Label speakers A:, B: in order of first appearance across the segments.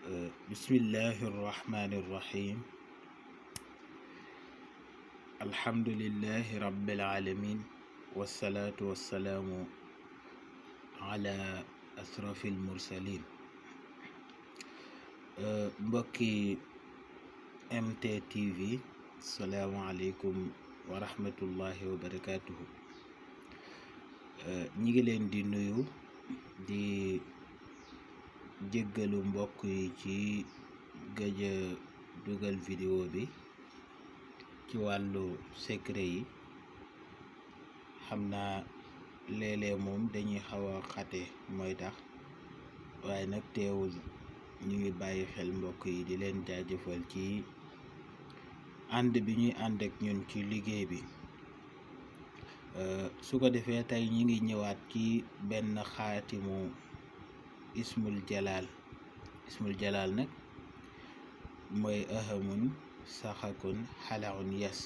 A: bismillahi irrahmani irrahim alhamdulillahi rabbil alamin wassalaatu wassalaamu ala asrafil mursalin mbokki MTTV salaamualeykum wa rahmatullahi wa barakatuhu ñi ngi leen di nuyu di jéggalu mbokk yi ci gëj a dugal vidéo bi ci wàllu secret yi xam naa léeg-léeg moom dañuy xaw a xate mooy tax waaye nag teewul ñu ngi bàyyi xel mbokk yi di leen jaajëfal ci ànd bi ñuy ànd ak ñun ci liggéey bi su ko defee tey ñi ngi ñëwaat ci benn xaatimu ismul jalaal nag mooy ahamun saxakun xalaun yes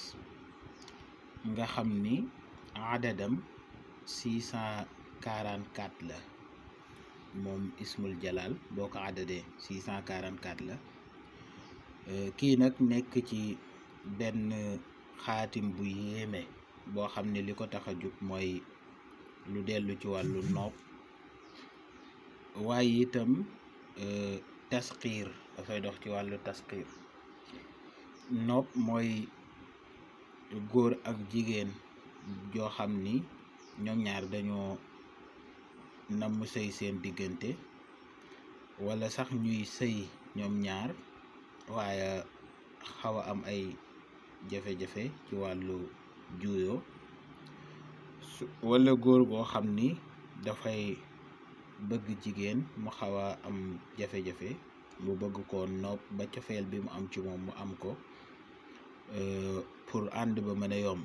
A: nga xam ni adadam 644 la moom ismul jalaal boo ko adadee 644 la kii nag nekk ci benn xaatim bu yéeme boo xam ne li ko tax a jóg mooy lu dellu ci wàllu nopp waaye itam tasqiir dafay dox ci wàllu tasqiir nopp mooy góor ak jigéen joo xam ni ñoom ñaar dañoo namm sëy seen diggante walla sax ñuy sëy ñoom ñaar waaye xaw a am ay jafe-jafe ci wàllu juuyoo walla góor boo xam ni dafay bëgg jigéen mu xaw a am jafe-jafe mu bëgg ko nopp ba cofeel bi mu am ci moom mu am ko pour ànd ba mën a yomb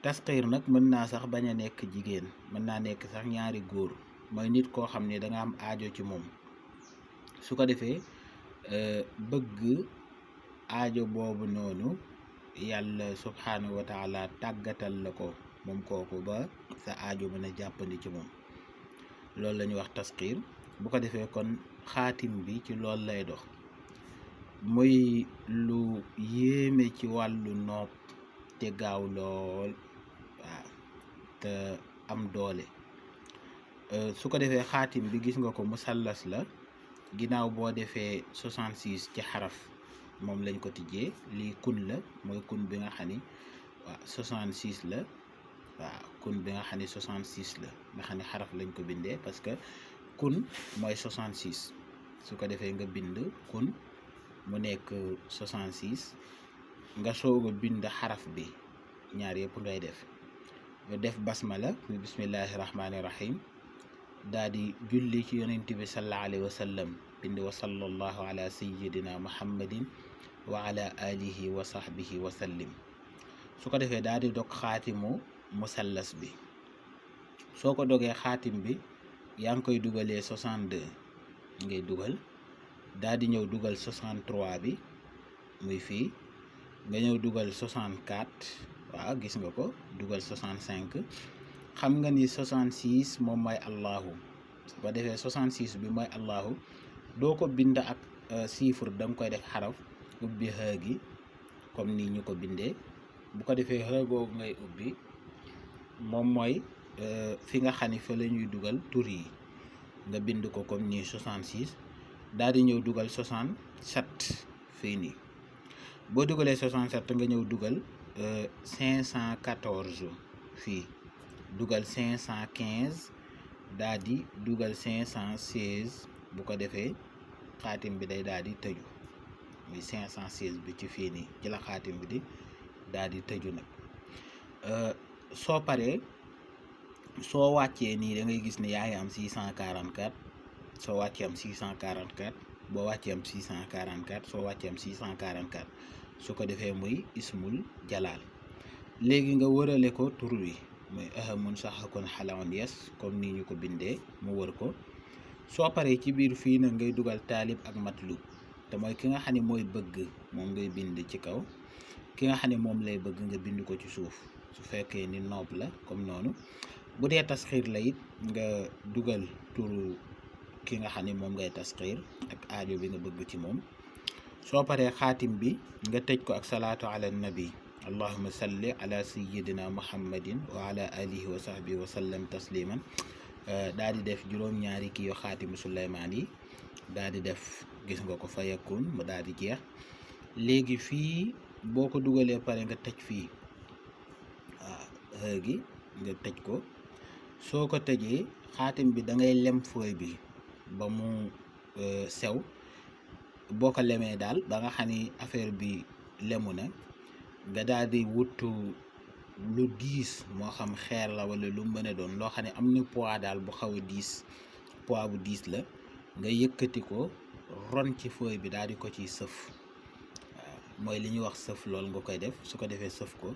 A: tasqiir nag mën naa sax bañ a nekk jigéen mën naa nekk sax ñaari góor mooy nit koo xam ne danga am aajo ci moom su ko defee bëgg aajo boobu noonu yàlla subhaanahu wa taala tàggatal la ko moom kooku ba sa aajo mën a jàppandi ci moom loolu la ñuy wax tasqiir bu ko defee kon xaatim bi ci loolu lay dox muy lu yéeme ci wàllu nopp te gaaw lool waaw te am doole su ko defee xaatim bi gis nga ko musallas la ginnaaw boo defee 66 ci xaraf moom lañ ko tijjee lii kun la mooy kun bi nga xam ni waaw 66 la waaw kun bi nga xam ne 66 la nga xam ne xaraf lañ ko bindee parce que kun mooy 66 su ko defee nga bind kun mu nekk 66 nga soog a bind xaraf bi ñaar yëpp ngay def basmala muy bismillahi rahmaani rahim daal di julli ci yonent bi sallallahu alayhi wa sallam bind wa sallallahu ala sayyidina muhammadin wa ala alihi wa sahbihi wa sallim su ko defee daal di dog xaatimu musallas bi soo ko dogee xaatim bi yaa ngi koy dugalee 62 ngay dugal daal di ñëw dugal 63 bi muy fii nga ñëw dugal 64 waaw gis nga ko dugal 65 xam nga ni 66 moom mooy allahu su ko defee 66 bi mooy allahu doo ko bind ak chiffre da nga koy def xaraf ubbi xë gi comme ni ñu ko bindee bu ko defee xë googu ngay ubbi moom mooy fi nga xam ni fa la ñuy dugal tur yi nga bind ko comme nii 66 daal di ñëw dugal 67 fii nii boo dugalee 67 nga ñëw dugal 514 fii dugal 515 daal di dugal 516 bu ko defee xaatim bi day daal di tëju muy 516 bi ci fii nii ci la xaatim bi di daal di tëju nag soo paree soo wàccee nii da ngay gis ne yaa ngi am 644 soo wàccee am 644 boo wàccee am 644 soo wàccee am 644 su ko defee muy ismul jalaal léegi nga wërale ko tur wi muy ahamun saxakun xalaun yes comme nii ñu ko bindee mu wër ko soo paree ci biir fii nag ngay dugal taalib ak matlub te mooy ki nga xam ne mooy bëgg moom ngay bind ci kaw ki nga xam ne moom lay bëgg nga bind ko ci suuf su fekkee ni noob la comme noonu bu dee tasxiir la it nga dugal turu ki nga xam ne moom ngay tasxiir ak aajo bi nga bëgg ci moom. soo paree xaatim bi nga tëj ko ak salaatu ala nabi allahuma salli ala sayidina muhammadin wa ala alihi wa sahbihi wa sallam tasliman. daal di def juróom-ñaari kii yo xaatimu Suleymaan yi daal di def gis nga ko fa yakun mu daal di jeex. léegi fii boo ko dugalee pare nga tëj fii waaw gi nga tëj ko. soo ko tëjee xaatim bi da ngay lem fooy bi ba mu sew. boo ko lemee daal ba nga xam ni affaire bi lemu na nga daal di wutu lu diis moo xam xeer la wala lu mën a doon loo xam ne am na poids daal bu xaw a diis poids bu diis la nga yëkkati ko ron ci feuille bi daal di ko ciy sëf waaw mooy li ñuy wax sëf loolu nga koy def. su ko defee sëf ko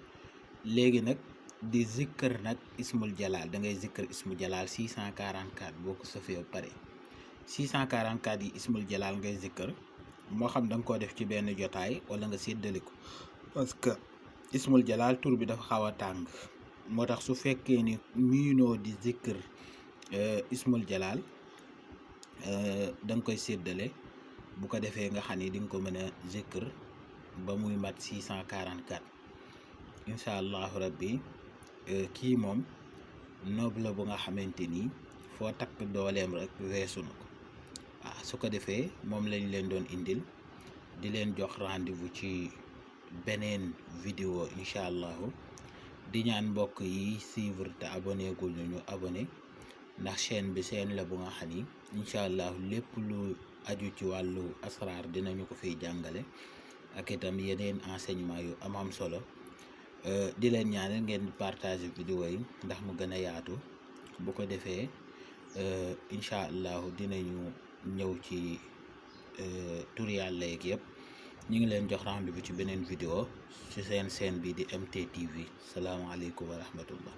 A: léegi nag di zikkër nag ismul jalaal da ngay zikkër ismul jalaal 644 boo ko sëfee ba pare 644 yi ismul jalaal ngay zikkër moo xam da nga koo def ci benn jotaay wala nga séddale ko parce que ismul jalaal tur bi dafa xaw a tàng moo tax su fekkee ni miinoo di zikkër ismul jalaal da nga koy séddale bu ko defee nga xam ni di nga ko mën a zikkër ba muy mat 644 incha allahu rabbi. kii moom noob la bu nga xamante ni foo takk dooleem rek weesu na ko waaw. su ko defee moom lañ leen doon indil di leen jox rendez-vous ci beneen vidéo incha allahu. di ñaan mbokk yi suivre te abonné gul ñu abonné ndax chaîne bi chaîne la bu nga xam ni incha allahu lépp lu aju ci wàllu asraar dinañu ko fiy jàngale ak itam yeneen enseignement yu am solo. di leen ñaanal ngeen partager vidéo yi ndax mu gën a yaatu bu ko defee incha allahu dinañu ñëw ci tur yàlla yeeg yëpp. ñu ngi leen jox rendez-vous ci beneen vidéo ci seen chaîne bi di MT TV. salaamaaleykum wa rahmatullah.